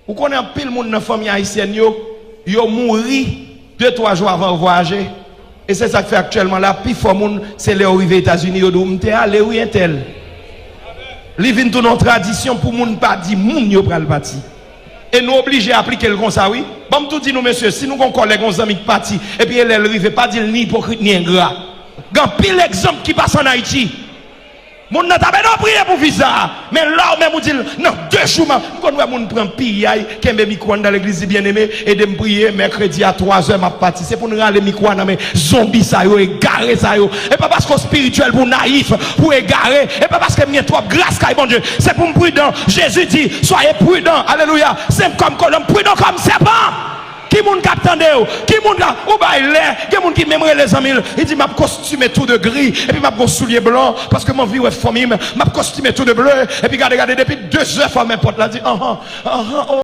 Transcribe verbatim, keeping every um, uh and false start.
Ou konnen anpil moun nan fanmi ayisyèn yo, yo mouri de twa jou avan yo vwayaje. E se sa k fè aktyèlman la, pifò moun, se lè yo rive Etazini, yo di w, "M te ale wi, entèl." Li vin tounen yon tradisyon pou moun pa di moun yo pral pati. E nou oblije aplike l konsa, wi. Ban m tou di nou, mesye, si nou gon kòlèg, yon zanmi k pati, epi e lè l rive, pa di l ni ipokrit, ni engra. Gen anpil egzanp ki pase ann Ayiti. Moun nan ta beno priye pou viza a, men la w menm ou di l, "Nan de jou, m a-," m konn wè moun pran piyay, kenbe mikwo anndan legliz, di, "Byeneme, ede m priye, mèkredi a twa zè, m ap pati." Se pou n rale mikwo a nan men zonbi sa yo, egare sa yo. E pa paske w espirityèl pou w nayif, pou w egare. E pa paske m gen twòp gras kay Bondye. Se pou m pridan. Jezi di, "Soyez prudents." Alelouya. Senp kòm kolonb, pridan kòm sèpan. Ki moun k ap tande w? Ki moun k ap, ou bay lè? Gen moun ki menm rele zanmi l, li di, "M ap kostime tou de gri, epi m ap gon soulye blan, paske m anvi wè fanmi m, m ap kostime tou de ble." Epi gade, gade, depi de zè fèmen pòt la, di, "Anhan, anhan, o,